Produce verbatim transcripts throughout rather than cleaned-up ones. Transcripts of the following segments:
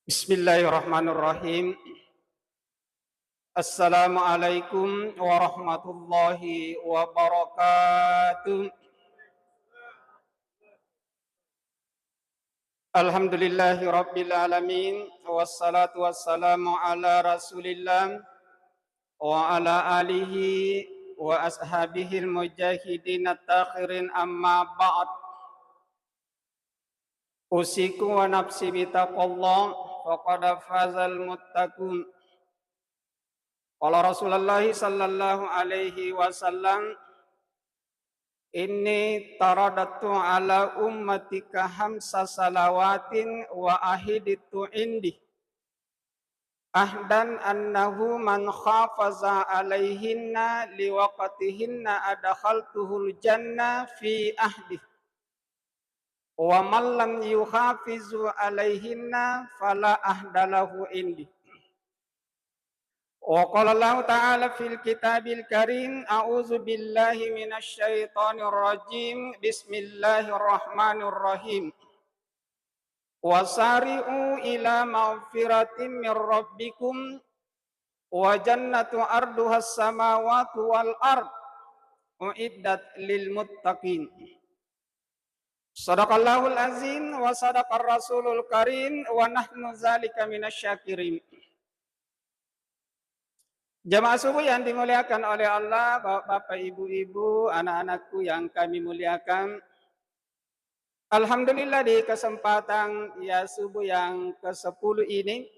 Bismillahirrahmanirrahim. Assalamualaikum warahmatullahi wabarakatuh. Alhamdulillahi rabbil alamin, wassalatu wassalamu ala Rasulillah wa ala alihi wa ashabihil mujahidin at-takhirin, amma ba'd. Usiku wa nafsi bitaqwallah, faqad fazal muttaqun. Qala Rasulullah sallallahu alaihi wasallam, "Inni taradtu ala ummatika hamsa salawatin wa ahidtu indi ahdan annahu man khafaza alaihinna liwaqtihinna adkhaltuhul jannah fi ahdi. Wa man lam yuhafizu alaihinna fala ahda lahu indi." Wa qala Allahu ta'ala fil kitabil karim, a'udzu billahi minasy syaithanir rajim. Bismillahirrahmanirrahim. Wasari'u ila maghfiratin mir rabbikum wa jannatu arduhas samawati wal ard uiddat lil muttaqin. Sadaqallahul azim wa sadaqar rasulul karim wa nahnu zalika minasy syakirin. Jamaah subuh yang dimuliakan oleh Allah, bapak-bapak, ibu-ibu, anak-anakku yang kami muliakan. Alhamdulillah, di kesempatan ya subuh yang kesepuluh ini,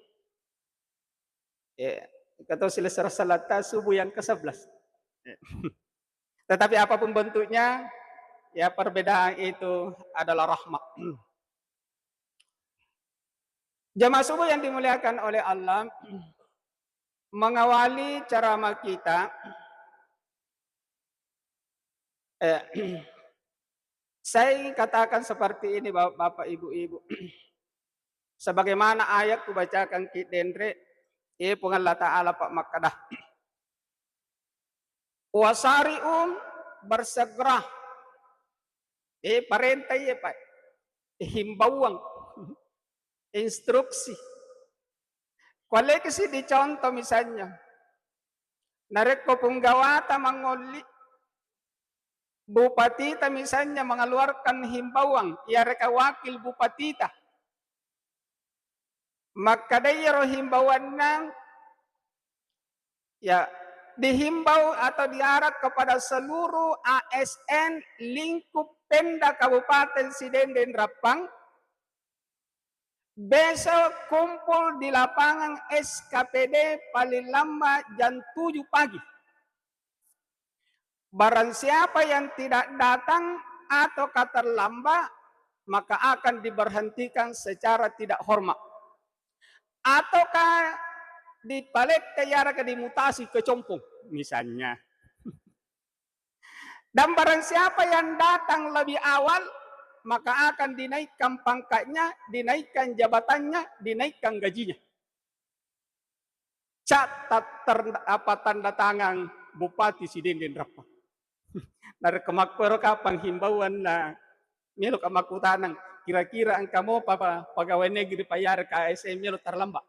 eh, kata silesara salata subuh yang kesebelas. Eh. Tetapi apapun bentuknya, ya perbedaan itu adalah rahmat. Jamaah subuh yang dimuliakan oleh Allah, mengawali ceramah kita, eh, saya ingin katakan seperti ini, Bapak, Bapak, Ibu-ibu. Sebagaimana ayat kubacakan ki denre, eh, Puang Allah Ta'ala pak makkada. Wasari'u, bersegera. Eh, parenta iya, Pak. Himbauan. Instruksi. Kualeki siddi contoh misalnya. Narekko punggawata mangolli, bupatita misalnya mengeluarkan himbauan, iyareka wakil bupatita. Makkeda iyaro himbauanna, ya, dihimbau atau diarah kepada seluruh A S N lingkup Pemda Kabupaten Sidendeng Rappang, besok kumpul di lapangan S K P D paling lambat jam tujuh pagi. Barang siapa yang tidak datang ataukah terlambat, maka akan diberhentikan secara tidak hormat. Ataukah dipalette iyarega dimutasi ke compong, misalnya. Dan barang siapa yang datang lebih awal, maka akan dinaikkan pangkatnya, dinaikkan jabatannya, dinaikkan gajinya. Catat ter-, apa, tanda tangan Bupati Sidendeng Rappang. Narekko makkuero kapang himbauan na, meloka makkutanang, kira-kira engka mopa pa-, pegawai negeri payareng K S M melo terlambat?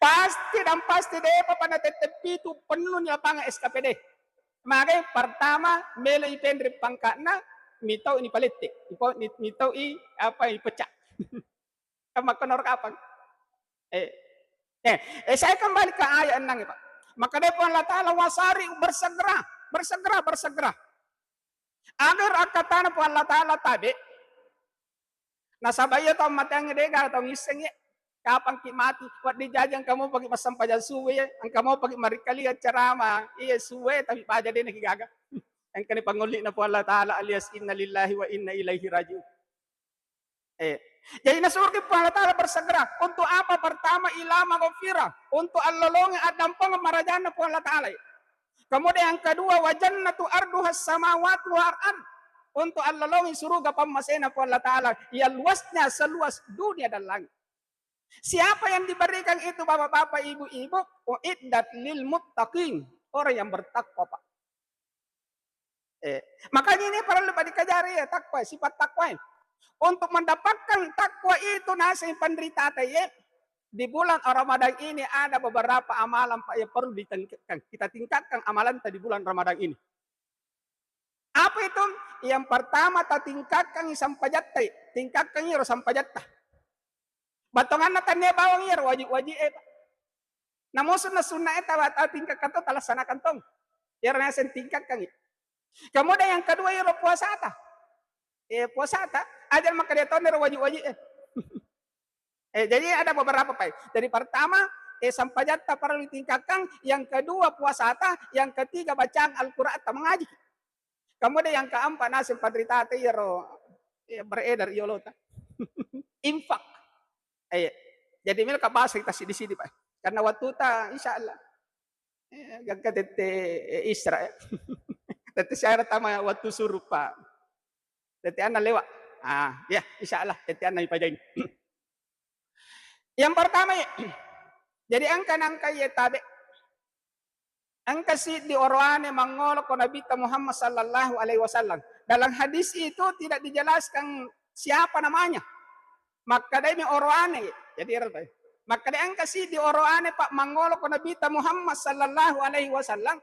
Pasti dan pasti depa pa natetteppi tu penuh ni lapangan S K P D. Magai pertama melo ipenre pangkatna, mitau ni palette, ipo-, ni-, mitau i apa, ipecat. Kan makkonoro kapang. Eh, eh, eh, saya kembali ke ayat enam ya, Pak. Maka dia Puang Allah Ta'ala, "Wasari, bersegera, bersegera, bersegera." Agar akkatana Puang Allah Ta'ala tabe. Nasaba iya tau mateangnge dega tau ngisseng ye. Kapang ki mati, wedding jaji engka mo pagi massempajang subuh ye, engka mo pagi marikkalia ceramah, iya subuh ye, tapi paja dena ki gaga. Engkani pangolli na Puang Allah Ta'ala alias inna lillahi wa inna ilaihi raji'un. Eh, jadi nasuruh ki Puang Allah Ta'ala bersegera. Untuk apa? Pertama, ila maghfirah. Untuk allolongi addampeng marajanna Puang Allah Ta'ala. Kemudian yang kedua, wa jannatu arduhas samawati wal ard. Untuk allolongi suruga pammasena Puang Allah Ta'ala yang luasnya seluas dunia dan langit. Siapa yang diberikan itu, bapak-bapak, ibu-ibu? Uiddat lil muttaqin. Orang yang bertakwa, Pak. Eh, makanya ini perlu Pak dikajari ya, takwa, sifat takwa. Untuk mendapatkan takwa itu naseng penderitaan ye, di bulan Ramadan ini ada beberapa amalan, Pak, yang perlu ditingkatkan. Kita tingkatkan amalanta di bulan Ramadan ini. Apa itu? Yang pertama, tatingkatkan sampajatta, tingkatkan iro sampajatta. Battonganna tannia bawang iyaro wajib-wajib e, Pak. Namo sunna-sunna e tawa-, tatingkatkan to, talassanakan tong. Iyaro naseng tingkatkan. Kemudian yang kedua, iyaro puasata. Eh, puasata, aja makkeda tonna ro wajib-wajib e. Eh, jadi ada beberapa, Pak. Jadi pertama, eh, sampajatta perlu ditingkatkan, yang kedua puasata, yang ketiga bacaan Al-Qur'an ta mengaji. Kemudian yang keempat, naseng penderitaan iyaro, eh, beredar yolota. Infak. Eh, jadi melo ka bahas kita sidi-sidi, Pak. Karena waktu ta, insya Allah. Eh, gangka tette, eh, Isra, eh. Tette siara tama waktu suruh, Pak. Tette anna lewat. Ah, ya, insya Allah, tette anna ipajain. Yang pertama, ya. Jadi engka nangka ye tabe. Engka siddi oroane mangolo ko Nabitta Muhammad sallallahu alaihi wasallam. Dalam hadis itu tidak dijelaskan siapa namanya. Makkedai mi oroane, jadi ero tadi. Makkeda engka siddi oroane, Pak, mangolo ko Nabitta Muhammad sallallahu alaihi wasallam,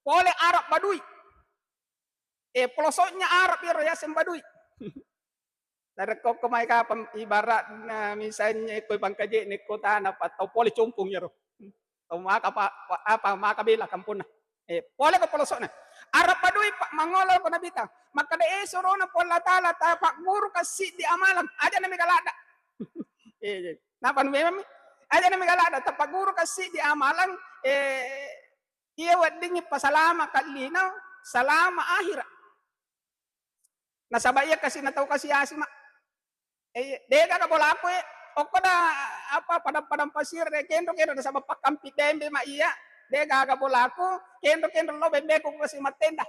pole Arab Badui. Eh, pelosoknya Arab ero yaseng Badui. Narekko ko mai kapang ibaratna misalnya ko pangkaje ne ko tana, Pak, tau pole compong ero. Tau maka pa-, pa-, apa, maka bela kamponna. Eh, pole ko pelosokna. Arab Badui, Pak, mangolo ko Nabitta. Makkeda, eh, surona Puang Allah Taala, tapagguruka siddi amalan. Aja na mega ladda. Eh, napa nu memang mi? Aja na mega ladda, tapagguruka siddi amalan, eh, iya weddingngi pasalamaka lino, salama akhirat. Nasaba iya kasi na tau kasi-asi, Mak. Eh, de gaga bolaku, eh. Okko da, apa, padang-padang pasir, eh, kenro-kenro nasaba pakkampi bembe, Mak, iya. De gaga bolaku, kenro-kenro lo bembeku kasi mattenda.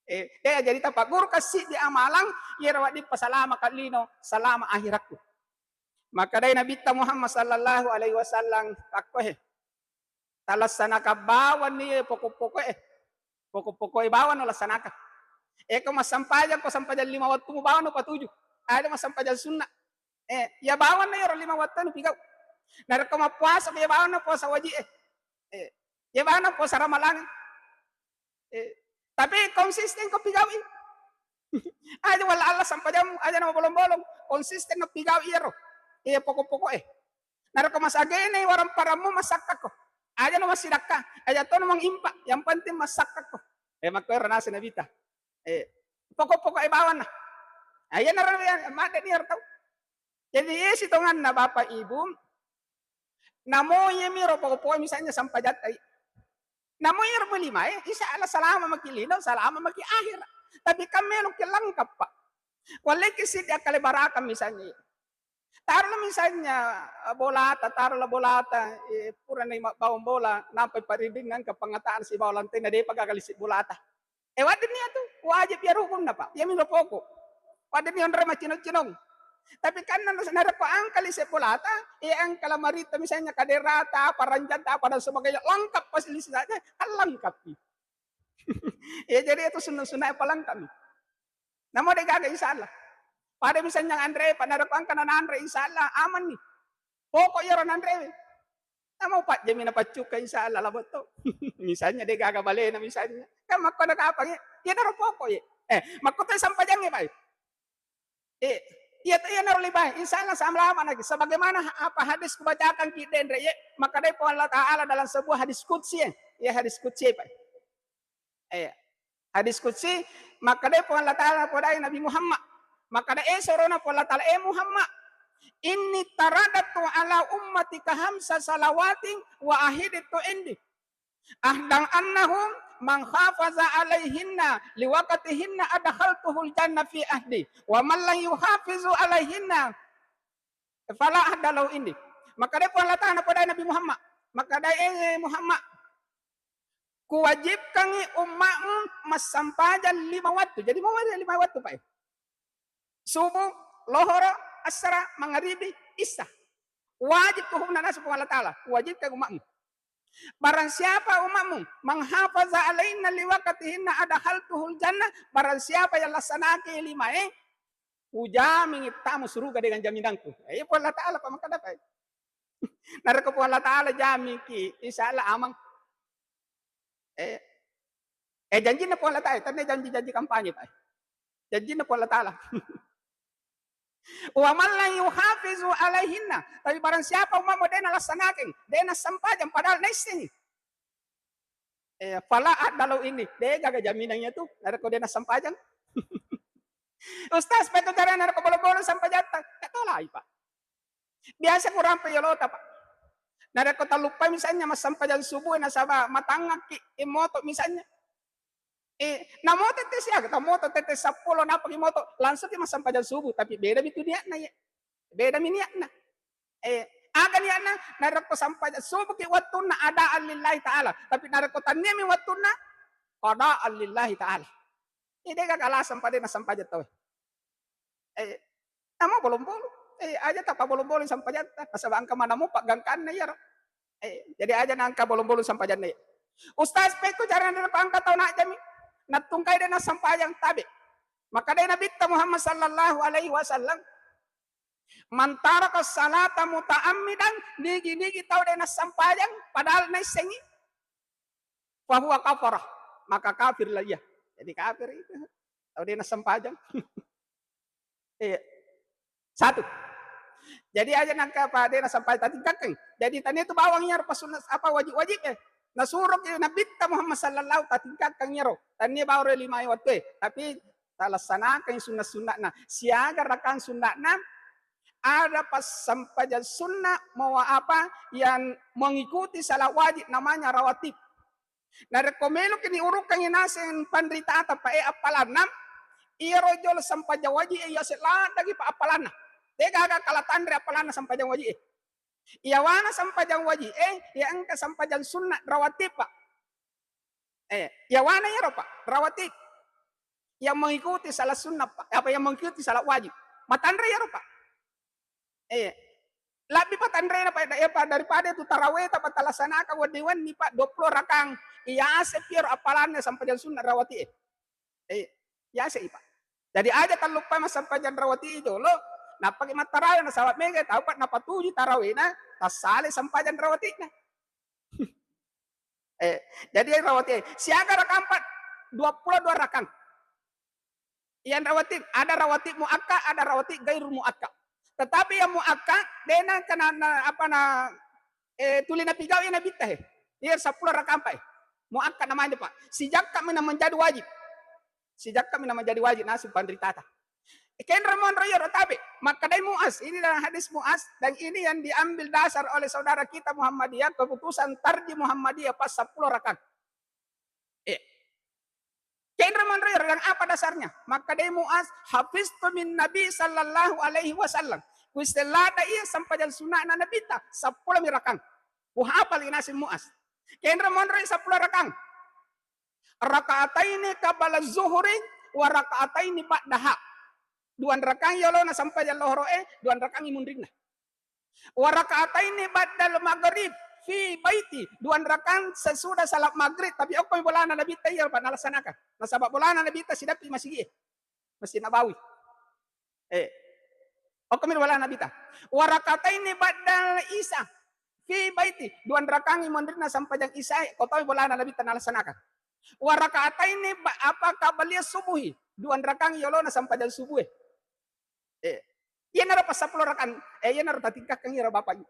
Eh, de jadi tapagguruka siddi amalang, iyaro wedding pasalamaka lino, salama akhiratku. Makkedai Nabitta Muhammad sallallahu alaihi wasallam, takko he. Talassanaka bawanni pokok-pokoke. Pokok-pokoke bawanno lassanaka. Eko massempajang ko sempajang lima wattumu bawanno patuju. Ada massempajang sunna. Eh, ya bawanno iyaro lima wattu anu pigau. Narekko mappuasa ko ya bawanno puasa wajib e. Eh, ya bawanno puasa ramalang. Eh, tapi konsisten ko pigau i. Aja wala Allah sempajammu, aja na mabolong-bolong. Konsisten na pigau iyaro. Iya pokok-pokoke. Narekko masagene warang parammu massakkakko. Aja no massidakka, aja to no mangimpa, yang penting massakkakko. Eh, makko ero naseng Nabitta. Eh, pokok-pokok e bawanna. Ah, iya naro ya, madde ni ero tau. Jadi, iya sitonganna Bapak Ibu, namo iya miro pokok-pokok misalnya sampajatta i. Namo iyaro lima e, insya Allah salama maki lino, salama maki akhirat. Tapi kan melo ki lengkap, Pak. Walleki siddi akkalebarakang misalnya. Taruhlah misalnya, eh, bolata, taruhlah bolata, eh, purani mabbawang bola, nampai pariding nangka pangataan sibawa lantena, depa gaga lisi bolata. Eh, wedding ni atu, wajib iya rukunna, Pak. Iya miro pokok. Wedding ni onroi maccinong-cinong. Tapi kan nanu-, narekko engka lisi bolata, eh, engka lamaritta misalnya kaderata, apa ranjanta, apa dan sebagainya, lengkap fasilitasnya, kan lengkap. Ya, jadi itu sunna-sunna apa lengkap. Namo de gaga, insya Allah. Pada misalnya anre, pada narekko engka nanre, insya Allah aman ni. Pokok iyaro nanre. Namo pajjami napaccukka, insya Allah labo to. Misalnya de gaga balena misalnya. Kan makko na kapang ya. Iya naro pokok ya. Eh, makko to sampajangnge, Pak. Eh, iya to iya naro libai. Insya Allah salama lagi. Sebagaimana ha-, apa hadis kubacakan ki denre ya. Makkedai Puang Allah Taala dalam sebuah hadis qudsi ya. Ya hadis qudsi, Pak. Eh, hadis qudsi, makkeda Puang Allah Taala podai Nabi Muhammad. Makkeda, eh, sorona Puang Allah Taala, eh, Muhammad, inni taradatu ala ummatika hamsa salawatin wa ahidtu indi. Ahdan annahum man hafaza alaihinna liwaqtihinna adkhaltuhul jannah fi ahdi. Wa man lam yuhafizu alaihinna fala ahda lahu indi. Makkeda Puang Allah Taala podai Nabi Muhammad. Makkeda, eh, Muhammad, kuwajibkangngi ummamu massampajang lima wattu. Jadi, mau ada lima wattu, Pak. Subuh, lohoro, asara, mangaribi, isya. Wajib tu hukumna naseng Puang Allah Taala. Wajibkan ummamu. Barang siapa ummamu, manghafaza alaina liwakatihinna adakhaltuhul jannah, barang siapa yang laksanakan lima e, Ujamingi tamu suruga dengan jaminangku. Eh, iya Puang Allah Ta'ala pa makkeda pa. Narekko Puang Allah Ta'ala jamiki, insya Allah amang. Eh, eh, janjinna Puang Allah Ta'ala, tania janji-janji kampanye, Pak. Janjinna Puang Allah Ta'ala. Wa man lam yuhafizu alaihinna, tapi barang siapa umma'mu de' nalassanakengngi, de' nassempajang padahal naissengngi. Eh, fala addalau ini, de' gaga jaminang iyatu, narekko de' nassempajang. Ustaz, petu carana narekko bolong-bolong sempajatta? Katolai, Pak. Biasa kurang pejolota, Pak. Narekko talluppai misalnya massempajang subuh, nasaba matangngakki, eh, moto misalnya. Eh, na moto tette siaga, ta moto tette seppulo, napaki moto, langsungki massempajang subuh, tapi beda mi tu niatna, ya. Beda mi niatna. Eh, aga niatna? Narekko sampajang subuhki wettunna, adaan lillahi ta'ala. Tapi narekko tanniami wettunna, qadaan lillahi ta'ala. Eh, de' gaga alasang pa de' nassempajang tauwe. Eh, namo bolong-bolong. Eh, aja tappa bolong-bolong sampajatta. Nasaba engka manamo paggangkanna iyaro. Eh, jadi aja naengka bolong-bolong sampajanna iya. Ustaz, petu carana narekko engka tau najjami, nattungkai de' nassempajang, tabe'. Makkedai Nabitta Muhammad sallallahu alaihi wasallam, "Man taraka salata muta'ammidan," nigi-nigi tau de' nassempajang padahal naissengngi, "fahuwa kafarah," maka kafirlah ia. Jadi kafir itu. Tau de' nassempajang. Iya. Satu. Jadi aja naengka pa de' nassempajang, tatingkakkan. Jadi tania tu bawang iyaro pa sunna apa wajib-wajib, eh. Nasuroki Nabitta Muhammad sallallahu, tatingkakkan iyaro. Tania bawang ro lima wettu, eh. Tapi talassanakan sunna-sunna'na. Siaga rakang sunna'na? Ada pas sampajang sunna mawa apa yang mengikuti salat wajib, namanya rawatib. Narekko meloki ni urukkangngi naseng panritata pa, eh, appalanna, iyaro jolo sampajang wajib, eh, yaseng laddagi pa appalanna. De' gaga kala tanre appalanna sampajang wajib, eh. Iyawana sampajang wajib, eh, iya engka sampajang sunna rawatib, Pak. Eh, iyawana iyaro, Pak, rawatib. Yang mengikuti salat sunnah, Pak. Apa yang mengikuti salat wajib. Matanre iyaro, Pak. Eh, labbi pa tanrena, Pak, eh, Pak, daripada itu taraweta, Pak, talassanaka wenni-wenni, Pak, dua puluh rakang. Iyase piero appalanna sampajang sunna rawati, eh. Eh, iyase i, Pak. Jadi aja talluppai massampajang rawati jolo, nappaki mattarawe nasaba mega tau, Pak, napatuju tarawena, tassale sampajang rawatina. Eh, jadi rawati, eh, siaga rakang, Pak? Dua puluh dua rakang. Yang rawatib, ada rawatib muakkad, ada rawatib gairu muakkad. Tetapi yang muakkad, de' nengka na, na, apa na, eh, tuli napigau iya Nabitta, eh. Iya seppulo rakang, Pak, eh. Muakkad namanya, Pak. Sijakka mi na menjadi wajib. Sijakka mi na menjadi wajib, nasib panritata. Kenro monro iyaro tabe'. Makkedai Muaz, ini dalam hadis Muaz, dan ini yang diambil dasar oleh saudara kita Muhammadiyah, keputusan tarji Muhammadiyah pas seppulo rakang. Eh. Kenro monro iyaro, dan apa dasarnya? Makkedai Muaz, "Hafiztu min Nabi sallallahu alaihi wasallam." Kuisseng ladda iya sampajang sunna'na Nabitta, seppulo mi rakang. Kuhapal i nasib Muaz. Kenro monro seppulo rakang. "Raka'ataini qabla zuhri wa raka'ataini ba'daha." Dua rakang yolona sampajang lohoro'e, dua rakang imunrinna. "Wa raka'ataini ba'dal maghrib fi baiti," dua rakang sesudah salat maghrib, tapi okko mi bolana Nabitta iya, Pak, nalassanakan. Nasaba bolana Nabitta sidappi masigi'e. Masjid Nabawi. Eh. Okko mi bolana Nabitta. "Wa raka'ataini ba'dal isya fi baiti," dua rakang imunrinna sampajang isya, okko mi bolana Nabitta nalassanakan. "Wa raka'ataini ba-, apa, qabla subuhi," dua rakang yolona sampajang subuh, eh. Eh, iyanaro pas seppulo rakang, eh, iyanaro tatingkakkan iyaro Bapak Ibu.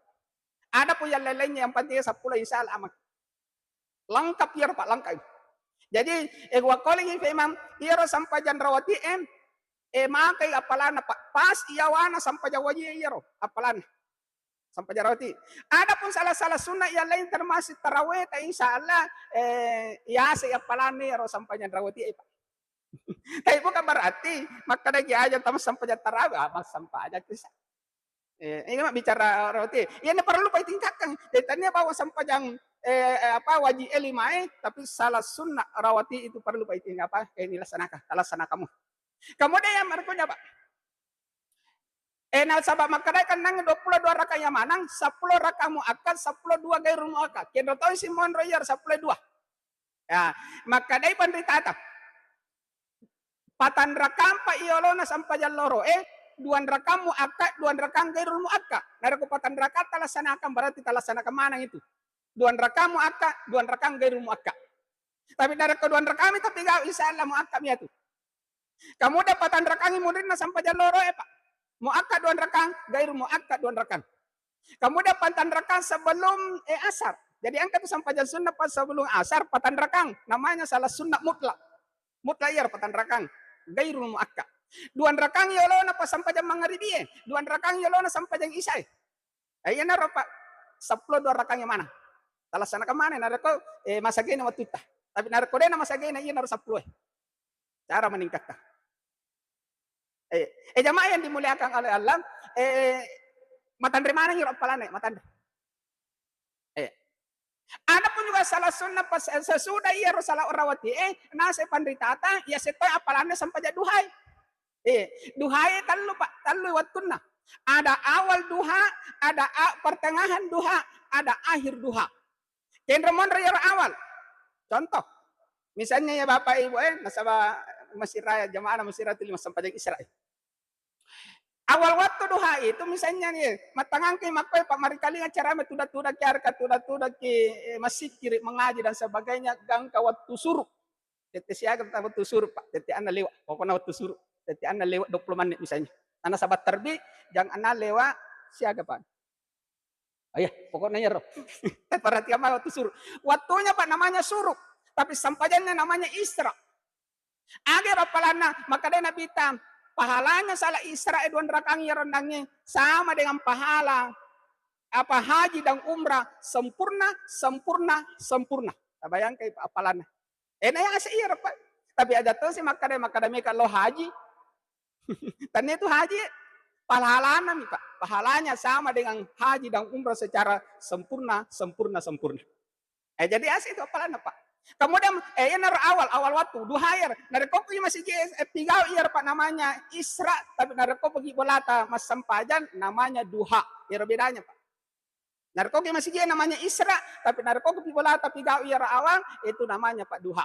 Adapun yang lain-lainnya, yang penting seppulo, insya Allah aman. Lengkap iyaro, Pak, lengkap. Jadi, eh, wa qala Imam, iyaro sampajang rawati, eh, eh, makai appalanna, Pak. Pas iyawana sampajang wajib iyaro appalanna. Sampajang rawati. Adapun salah-salah sunnah yang lain termasuk tarawih, ta insya Allah, eh, yase appalanna iyaro sampajang rawati, eh, Pak. Tapi bukan berarti makkedaki aja tama sampajang tarawih, ah, massampajang tu sa-, eh, ini mah bicara rawati. Iya, ini perlu pa itingkatkan. Jadi tania bahwa sampajang, eh, eh, apa, wajib, eh, lima, eh, tapi salah sunnah rawati itu perlu pa iting-, apa, eh, ini laksanakan, laksanakanmu. Kemudian yang berikutnya, Pak. Eh, nasaba makkedai kan nang dua puluh dua rakaat yang manang, seppulo rakaat muakkad, seppulo dua gairu muakkad. Kenro toi si monro iyaro seppulo dua. Ya, makkedai panritata. Patang rakaat pa iyolona sampajang loro, eh, Dua rakang muakkad, dua rakang gairul muakkad. Narekko patang rakang talaksanakan, berarti talaksanakan maneng itu. Dua rakang muakkad, dua rakang gairul muakkad. Tapi narekko dua rakang mi tapi gau, insya Allah muakkad mi itu. Kemudian patang rakang munrinna sempajang loro e, Pak. Muakkad dua rakang, gairul muakkad dua rakang. Kemudian patang rakang sebelum, eh, asar. Jadi engka tu sempajang sunnah pas sebelum asar, patang rakang. Namanya salat sunnah mutlak. Mutlak iya patang rakang. Gairul muakkad. Dua rakang yolona pas sempajang mangaribi e. Dua rakang yolona sempajang isya e. Eh, iyanaro, Pak. Seppulo dua rakang yang mana? Talaksanakan maneng narekko, eh, masagena wattutta. Tapi narekko dena masagena, iyanaro seppulo e. Cara meningkatkan. Eh, eh, jamaah yang dimuliakan oleh Allah, eh, matanre maneng iro appalanna, matanre. Eh. Adapun juga salat sunnah pas, eh, sesudah iyaro salat rawatib e, eh, naseng panritata, iya settoi appalanna sempajang duha e. Eh, duha e tellu, Pak, tellu wettunna. Ada awal duha, ada a-, pertengahan duha, ada akhir duha. Kenro monro iyaro awal. Contoh, misalnya ya Bapak Ibu, eh, nasaba masira jamaah masira tu lima sempajang isya e. Awal waktu duha itu misalnya nih, mattangangki makkoi, Pak, marikalinga ceramah tuda-tuda ki arka, tuda-tuda ki, eh, massikkiri, mengaji dan sebagainya, gangka waktu suruh. Tette siaga tentang waktu suruh, Pak. Tette anna lewat, pokoknya waktu suruh. Tette anna lewat dua puluh menit misalnya. Karena sahabat terbi, jang anna lewat siaga, Pak. Oh iya, pokoknya ya, Roh. Perhatikan waktu suruh. Waktunya, Pak, namanya suruh. Tapi sempajannya namanya isra. Aga ero appalanna, makkeda Nabitta, pahalanya salat Isra e dua rakang iyaro ennangnge sama dengan pahala apa haji dan umrah sempurna, sempurna, sempurna. Tabayangkai appalanna. Ena yase iyaro, Pak. Tapi aja tosi makkeda, makkeda meka lo haji. Tania itu haji, pahalana mi, Pak. Pahalanya sama dengan haji dan umrah secara sempurna, sempurna, sempurna. Eh, jadi asik itu appalanna, Pak. Kemudian, eh, iyanaro awal, awal waktu, duha iyaro. Narekko ki masigi, eh, pigau iyaro, Pak, namanya Isra, tapi narekko pagi bolata massempajang namanya duha. Iyaro bedanya, Pak. Narekko ki masigi namanya Isra, tapi narekko ki bolata pigau iyaro awal, itu namanya, Pak, duha.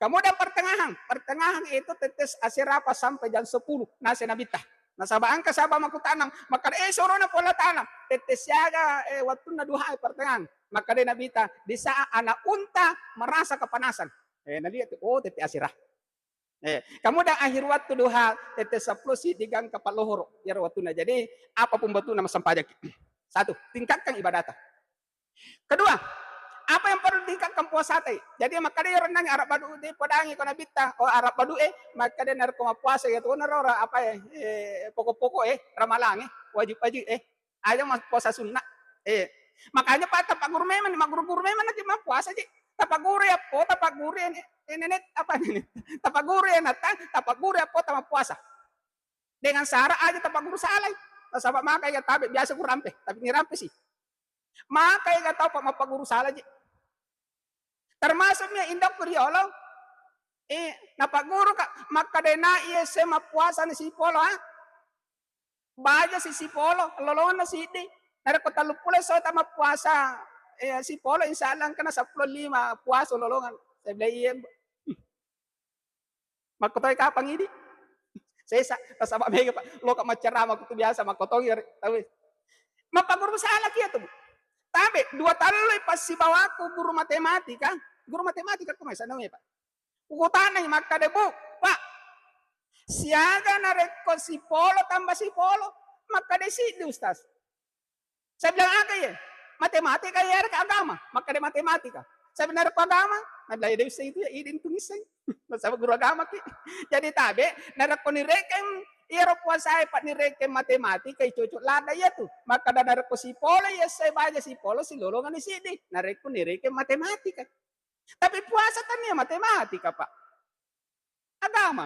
Kemudian pertengahan, pertengahan itu tetes asera apa sampai jam sepuluh, nase Nabitta. Nasaba engka saba makkutana, makkeda, "Eh, surona Puang Allah Taala, tette siaga, eh, wattunna duha e pertengahan." Makkeda Nabitta, "Di saat anak unta merasa kepanasan." Eh, nalihat tu, oh, tette asera. Eh, kemudian akhir waktu duha, tette sepuluh si digangka pallohoro, iyaro wattunna. Jadi, apapun bettuanna massempajaki. Satu, tingkatkan ibadata. Kedua, apa yang perlu ditingkatkan puasata? Jadi makkeda iyaro ennang arab badu de podangi ko Nabitta, oh, arab badu e, makkeda narekko mappuasa ya tu naro ora apa ya, eh, pokok-pokok e, ramalang e, wajib-wajib e. Aja mas puasa sunnah. Eh, makanya Pak, tapagguru memang, magguru-guru memang nanti mappuasa ji. Tapagguru ya po, tapagguru ya ne-, eh, nenek apa nenek? Tapagguru ya natang, tapagguru ya po, tamappuasa. Dengan syarat aja tapagguru salai. Nasaba maka ya tabe biasa ku rampe, tapi ni rampe sih. Maka ega tau pa mappaguru sala je. Termasuk mi indokku riolo, eh, napagguru ka, makkeda na iya se mappuasa ni sipolo, ah. Baja si sipolo, lolona siddi. Narekko telluppulo sota mappuasa, eh, sipolo, insya Allah engkana seppulo lima puasa lolongan. Saya bilang, "Iya, Mbak." Makkotoi kapang idi? Sesa, nasaba mega, Pak. Loka maccarama kutu biasa makkotoi, tapi mappaguru salaki iya tu, Bu. Tabe, dua tallui passibawaku guru matematika. Guru matematika ku mai sanau ya, Pak. Kukutanai makkeda, "Bu, Pak, siaga narekko sipolo tambah sipolo?" Makkeda, "Siddi, Ustaz." Saya bilang, "Aga ye? Matematika ye, areka agama?" Makkeda, "Matematika." Saya bilang, "Narekko agama?" Nabilang, "Iya, de' usseng itu ya, idin tu ngisseng." Nasaba guru agama ki. Jadi tabe, narekko nirekeng iyaro puasae, Pak, nirekeng matematika, cocok ladda iya tu. Makkeda narekko sipolo iya, saya baja sipolo, silolongani siddi. Narekko nirekeng matematika. Tapi puasa tania matematika, Pak. Agama.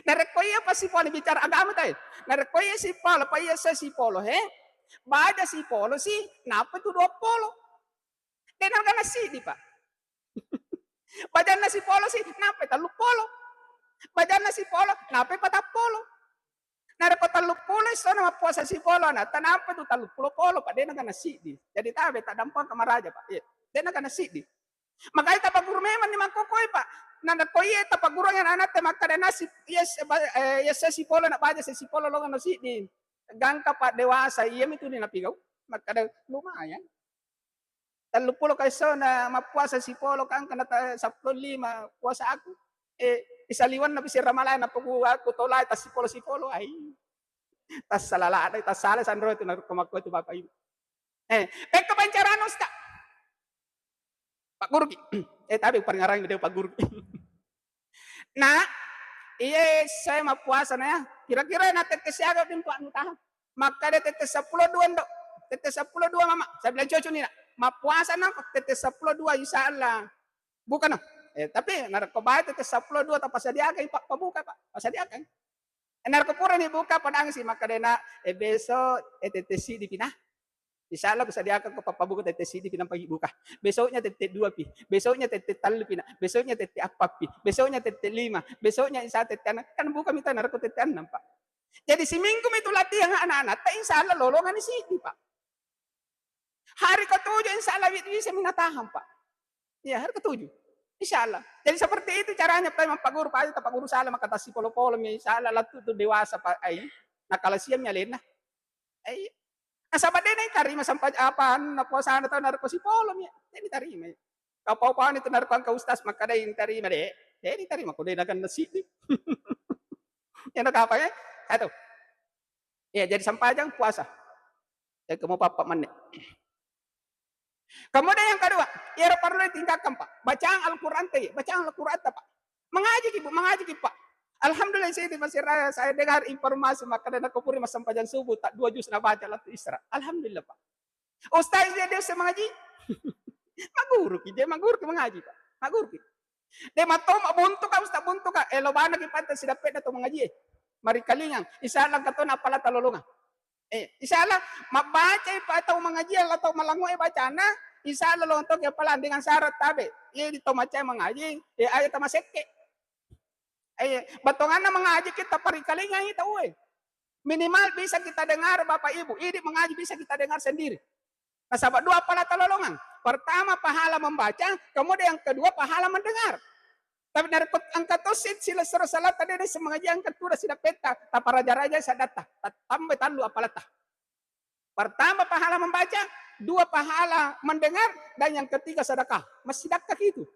Narekko iya passipolo bicara agama tai. Narekko iya sipolo, pa iya se sipolo, he? Baja sipolo si, nappa tu dua polo. De' nagana siddi, Pak. Bajanna sipolo si, nappa tellu polo. Bajanna sipolo, nappa patang polo. Narekko tellu polo essona mappuasa sipolo, na tanampa tu tellu polo polo, Pak, de' nagana siddi. Jadi tabe, taddampengka maraja, Pak. Iya, de' nagana siddi. Makanya tapagguru memang ni makkokoi, Pak. Narekko iye tapagguruang anak-anatta makkeda nasi, iya se-, ba-, eh, iya se sipolo na baja se sipolo longa no siddi. Gangka pa dewasa, iya mitu ni napigau. Makkeda lumayan. Telluppulo ka esso na mappuasa sipolo ka engka na ta-, seppulo lima puasa aku. Eh, isaliwanna pisi Ramalai na pagu aku tolai ta sipolo-sipolo. Ai. Tassala ladai, tassala sanro itu narekko makko itu Bapak Ibu. Eh, pekko pancarana, Ustaz? Pagguruki. Eh, tapi paringarang dia pagguruki. Nah, iya saya mappuasa na ya. Kira-kira na tette siaga din Pak nutaha. Makkeda tette seppulo dua ndo. Tette seppulo dua mama. Saya bilang cucu ni nak. Mappuasa na tette seppulo dua insya Allah. Bukan no. Eh, tapi narekko bae tette seppulo dua tapasadiakan Pak pabuka Pak. Pasadiakan. Narekko purani buka, padangsi makkedana, eh, besok, eh, tette siddi pi na. Insya Allah kusadiakan ko pappabuka tette siddi pi nampa buka. Besoknya tette dua pi, besoknya tette tellu pi na, besoknya tette appa pi, besoknya tette lima, besoknya insya tette enam. Kan buka mita narekko tette enam, Pak. Jadi siminggu mitu latihan anak-anak, tak insya Allah lolongani siddi, Pak. Hari ketujuh insya Allah wi-, bisa minatahang, Pak. Iya, hari ketujuh. Insya Allah. Jadi seperti itu caranya, Pak, mappaguru, Pak, tapaguru salah, maka tasipolo-polo mi, insya Allah, latu tu dewasa, Pak, ai. Nakala siang mi alena. Ai. Nasaba de na tarima sampai apa, na puasana tau narekko sipolo mi. De na tarima. Kapau-pau ni tu narekko angka ustaz, maka de tarima de. De na tarima, ko de na kan nasi. Ya, na kapang, eh? Satu. Ya, jadi sampajang puasa. Engka mo pappa menne. Kemudian yang kedua, iyaro perlu ditingkatkan, Pak. Bacaan Al-Quran te, bacaan Al-Quran ta, Pak. Mengaji ki, Bu, mengaji ki, Pak. Alhamdulillah, saya di Mesir Raya, saya dengar informasi, maka dan aku puri massempajang subuh, tak dua juz na baca latu Isra. Alhamdulillah, Pak. Ustaz dia, dia usah mengaji. Maguru ki, dia maguru ki mengaji, Pak. Maguru ki. De matto mabuntu ka, Ustaz, buntu ka. Eh, lo bana ki pantai sidappena to mengaji, eh. Mari kalingang. Insya Allah katona apalata lolongang. Eh, insya Allah, mabbacai pa tau mangajiang atau malangngoe bacana, insya Allah lontong ke palang dengan syarat tabe. Iya di tau macai mangaji, eh, ayo tamasekke. Eh, batonganna mangaji kita parikalingai tau, eh. Minimal bisa kita dengar Bapak Ibu, idi mengaji bisa kita dengar sendiri. Nasaba dua pahala talolongang. Pertama pahala membaca, kemudian yang kedua pahala mendengar. Tapi narekko engka to si-, sila sero salata de, de semengaji engka tu sidappetta, taparaja-raja sadatta, ta-, tambah tallu apalatta. Pertama pahala membaca, dua pahala mendengar, dan yang ketiga sedekah. Massidakka itu.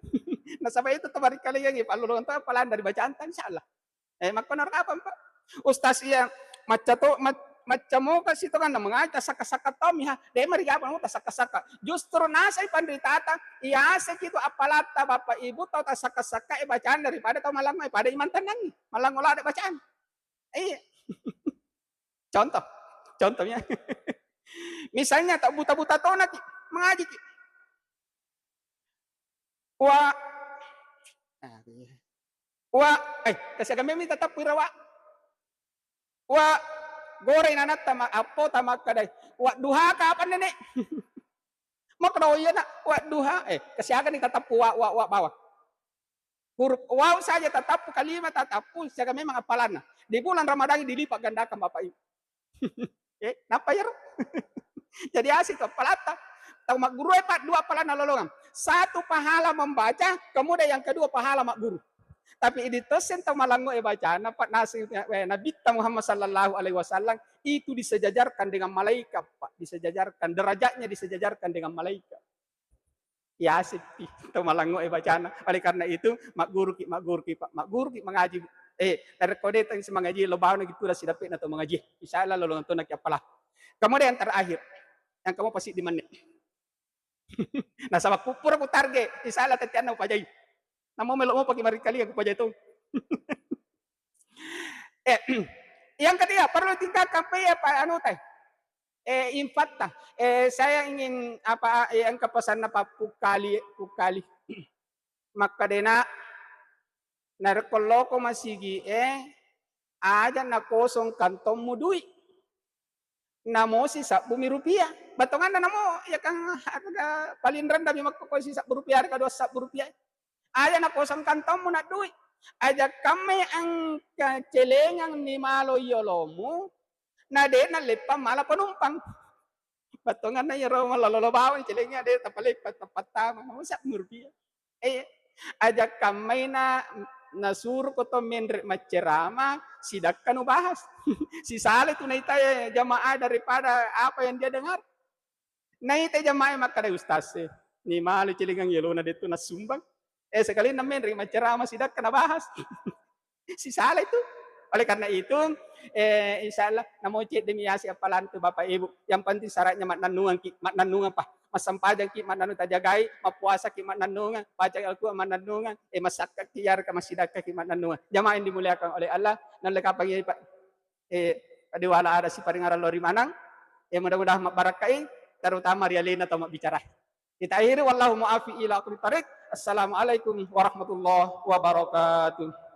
Nasaba itu tabarikaliangi, palolongang to pahala dari bacaan ta, insya Allah. Eh, makkonaro kapang, Pak? Ustaz iya macca to, mac-, macca moka sitonganna mengaji, tasakka-sakka to miha. De mari kapang tasakka-sakka. Justru nasai panritata, iya aseng itu apalatta Bapak Ibu tau tasakka-sakka e bacaan daripada tau malangngo e pada imantennangi. Malangngo lade bacaan. Iya. Contoh. Contohnya. Misalnya tak buta-buta tona ki, mengaji ki. Wa, ah, iya. Wa, eh, kasi agame mi tatappu ira, Wa. Wa, gore nanatta ma-, appo ta makkadai. Wa duha kapan, Nenek? Makkada, "Oh iya, Nak, wa duha." Eh, kasi aga ni tatappu wa, wa, wa bawang. Huruf waw saja tatappu, kalimat tatappu, siaga memang appalanna. Di bulan Ramadan dilipat gandakan, Bapak Ibu. Eh, napa iyaro? Jadi asik tu appalatta. Tau magguru e, Pak, dua appalanna lolongang. Satu pahala membaca, kemudian yang kedua pahala magguru. Tapi idi tosseng tau malangngo e bacana, Pak, nasi, eh, Nabitta Muhammad sallallahu alaihi wasallam itu disejajarkan dengan malaikat, Pak, disejajarkan, derajatnya disejajarkan dengan malaikat. Yaseppi to malangngoe bacana. Oleh karena itu, magguruki, magguruki, Pak, magguruki mangaji. Eh, narekko de tang mangaji, lo bawa nagi tudang sidappe'na to mangaji. Insya Allah lolong to naki appalang. Kemudian yang terakhir, yang kamu pasti di menit. Nasaba ku pura ku target, insya Allah tette anna upajai. Namo melo mo pake marikali aku pajai to. Eh, yang ketiga, perlu tingkatkan pe ya, Pak, anu teh. Eh, infatta. Eh, saya ingin apa, eh, engka pesanna, Pak, pukkali, pukkali. Makkedena, narekko loko masigi e, aja nakosong kantongmu dui. Namosi sabbumi rupiah. Batonganna namo, ya kan, harga paling rendah mi makko kosi sabbu rupiah, harga dua sabbu rupiah. Aja nakosong kantongmu na dui. Aja kamme engka celengang ni malo yolomu, na de naleppang mala penumpang. Batonganna iyaro malolo bawang celengnge de tapaleppang, tapattama. Namosi sabbu rupiah. Eh, Aja kammaina nasuro ko to menre maccerama, sidakka nu bahas. Sisala itu naita jamaah daripada apa yang dia dengar. Naita jamaah makkada ustaz e, ni malu cilingang yelona dettu nassumbang. Eh, sekali menre maccerama sidakka nabahas. Sisala itu. Oleh karena itu, eh, insya Allah namo cedde mi yasi appalantu Bapak Ibu. Yang penting syaratnya mannannungangki, mannannungapa? Massempajangki mannannung tajagai, mappuasaki mannannungeng, baca Al-Quran mannannungeng, eh, massakkaki yareka massidakkaki mannannungeng. Jamaah yang dimuliakan oleh Allah, nallekapang iya Pak. Eh, pada wala ada siparingarang lori manang. Eh, mudah-mudahan mabbarakkai, terutama ri alena tau mabbicara. Kita akhiri, wallahu muafi ila aqwamit thariq. Assalamualaikum warahmatullahi wabarakatuh.